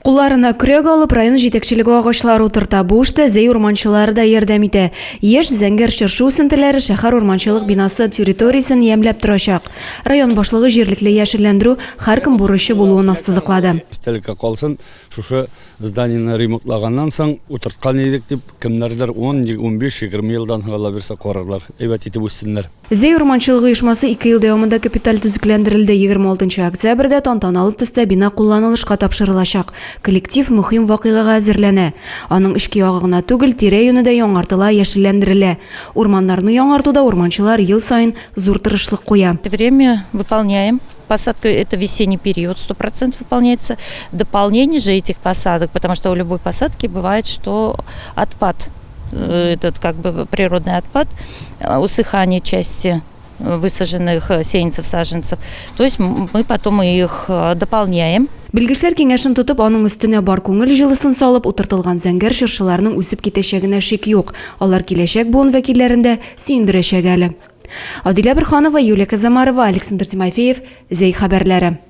Кулларына көрәк алып, район җитәкчелеге агачлар утырта. Бу эштә Зәй урманчылары да ярдәм итә. Яшь зәңгәр чыршы үсентеләре шәһәр урманчылык бинасы территориясен ямьләп торачак. Район башлыгы җирлекле яшелләндерү һәркем бурычы булуын ассызыклады. Истәлеккә калсын, шушы зданиене ремонтлаганнан соң утырткан идек дип, кемнәрдер ун, 15, 20 елдан соң, Алла бирсә, карарлар. Әйбәт итеп үссеннәр. Зәй урманчылыгы оешмасы ике ел дәвамында капиталь төзекләндерелде. 26 октябрьдә тантаналы төстә бина кулланылышка тапшырылачак. Коллектив мөһим вакыйгага әзерләнә. Аның эчке ягы гына түгел, тирә-юне дә яңартыла, яшелләндерелә. Урманнарны яңартуда урманчылар ел саен зур тырышлык куя. Время выполняем. Посадка это весенний период, 100% выполняется. Дополнение же этих посадок, потому что у любой посадки бывает, что отпад, этот как бы природный отпад, усыхание части высаженных сеянцев, саженцев. То есть мы потом их дополняем. Белгечләр киңәшен тотып, аның өстенә бар күңел җылысын салып утыртылган зәңгәр чыршыларның үсеп китәчәгенә шик юк. Алар киләчәк буын вәкилләрен дә сөендерәчәк әле. Адилә Борһанова, Юлия Казамарова, Александр Тимофеев, Зәй хәбәрләре.